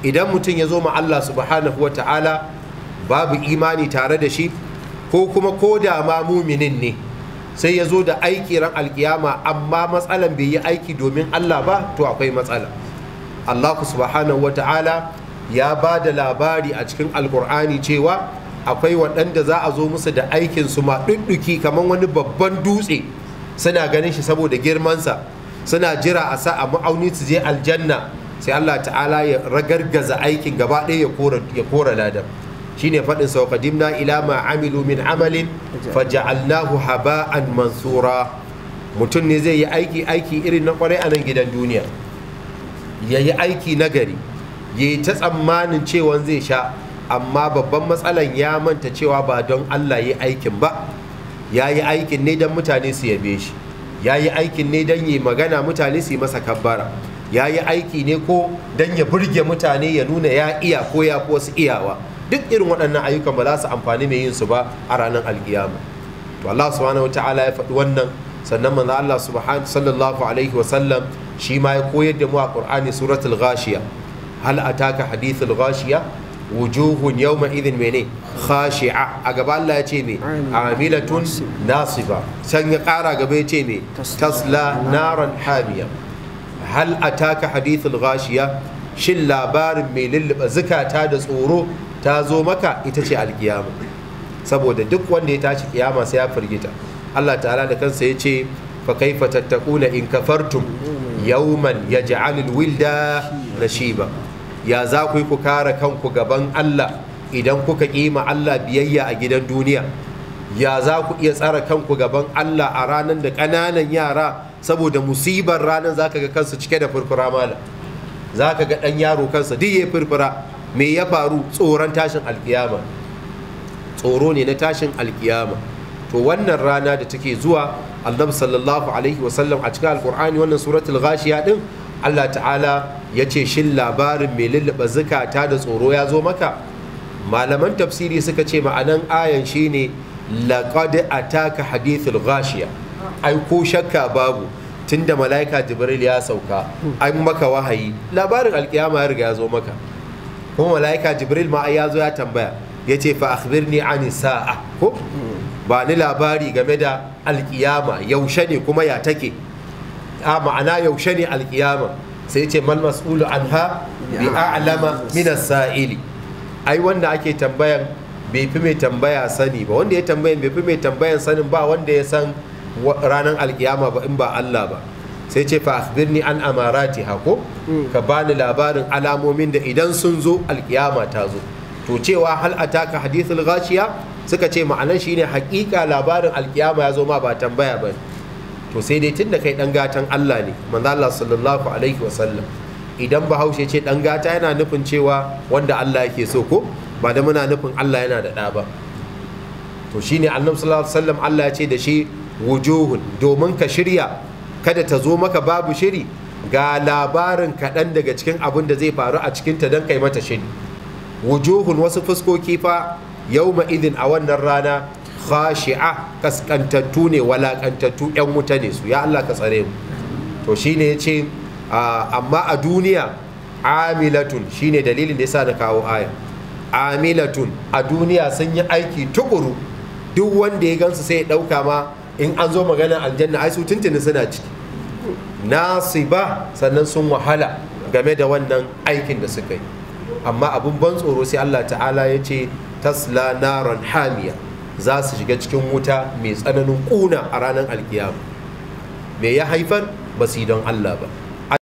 Idan mutum ya zo ma Allah subhanahu wa ta'ala babu imani tare da shi, ko kuma ko da ma muminin ne sai ya zo da aiki ran alkiyama, amma matsalan bai yi aiki domin Allah ba, to akwai matsala. Allah subhanahu wa ta'ala ya ba da labari a cikin Alkur'ani cewa akwai waɗanda za a zo musu da aikin su ma ɗuɗɗuki kamar wani babban dutse, suna ganin shi saboda girmansa, suna jira a sa a ma'auni su je aljanna, sai Allah ta'ala ya ragargaza aikin gaba ɗaya, ya kora ladan. Shine faɗin sa, qadimna ila ma amilu min amalin faja'alnahu haba'an mansura. Mutum ne zai yi aiki, aiki irin na kwarai a nan gidan duniya, ya yi aiki nagari, ya yi ta tsammanin cewa zai sha, amma babban matsalan ya manta cewa ba don Allah ya yi aikin ba. Ya yi aikin ne don mutane su yabe shi, ya yi aikin ne don yi magana mutane su yi masa kabbara, ya yi aiki ne ko don ya burge mutane, ya nuna ya iya ko ya fi wasu iyawa. Duk irin waɗannan ayyukan ba za su amfani mai yin su ba a ranar alkiyama. To Allah subhanahu wataala ya faɗi wannan. Sannan manzo Allah subhanahu sallallahu alaihi wa sallam shi ma ya koyar da mu a Qur'ani, suratul Ghashiya: hal ataka hadithul ghashiya wujuhun yawma idhin mene khashi'a. A gaba Allah ya ce me? Amilatun nasiba. San ya ƙara gaba ya ce me? Tasla naran hamiya. Hal ataka hadithul ghashiya, shin labarin mai lulluɓa zukata da tsoro ta zo maka? Ita ce alkiyama, saboda duk wanda ya tashi kiyama sai ya firgita. Allah ta'ala da kansa ya ce, fa kaifa tattaquna in kafartum yawman yaj'alul wilda nashiba. Ya za ku yi ku kare kanku gaban Allah idan kuka kima Allah biyayya a gidan duniya? Ya za ku iya tsara kanku gaban Allah a ranar da ƙananan yara, saboda musibar ranar, zaka ga kansu cike da furfura? Mala, zaka ga ɗan yaro kansa duk ya furfura. Me ya faru? Tsoron tashin alkiyama, tsoro ne na tashin alkiyama. To wannan rana da take zuwa, Annabi sallallahu alaihi wasallam a cikin Alkur'ani, wannan suratul Ghashiya din, Allah ta'ala ya ce, shin labarin mai lulluɓa zukata da tsoro ya zo maka? Malaman tafsiri suka ce ma'anan ayan shine laqad ataka hadithul ghashiya. Ai ko shakka babu, tunda malaika Jibril ya sauka an maka wahayi, labarin alkiyama ya riga ya zo maka. Kuma malaika Jibril ma ai ya zo ya tambaya, ya ce, fa akhbirni ani sa'a, ko ba ni labari game da alkiyama, yaushe ne kuma ya take? A ma'ana, yaushe ne alkiyama? Sai ce, mal mas'ulu anha bi a'lama min as-sa'ili. Ai wanda ake tambayan bai fi mai tambaya sani ba, wanda ya tambayan bai fi mai tambayan sanin ba wanda ya san ranar alkiyama ba in ba Allah ba. Sai ce, fa akhbirni an amaratiha, ko ka bani labarin alamomin da idan sun zo alkiyama ta zo. To cewa hal ataka hadithul ghashiya, suka ce ma'anar shine hakika labarin alkiyama ya zo ma, ba tambaya ba. To sai dai tunda kai dan gatan Allah ne, manzo Allah sallallahu alaihi wasallam, idan Bahaushe ce dan gata, yana nufin cewa wanda Allah yake so, ko ba da muna nufin Allah yana da ɗa ba. To shine Annabi sallallahu alaihi wasallam, Allah ya ce da shi wujuhun, domin ka shirya kada ta zo maka babu shiri, ga labarin kaɗan daga cikin abin da zai faru a cikinta don kai mata shiri. Wujuhun, wasu fuskoki fa, yawma idin, a wannan rana, khashi'a, kaskantattu ne, walakantattu, yan wuta ne su. Ya Allah ka tsare mu. To shine yace, amma a duniya amilatun, shine dalilin da yasa na kawo aya, amilatun, a duniya sun yi aiki tukuru, duk wanda ya gansu sai ya dauka ma in an zo maganar aljanna ai su tuntuni suna ciki. Nasiba, sannan sun wahala game da wannan aikin da suka yi. Amma abun ban tsoro, sai Allah ta'ala ya ce tasla naran hamiya, za su shiga cikin wuta mai tsananin kuna a ranar alkiyama. Me ya haifar? Ba su yi don Allah ba.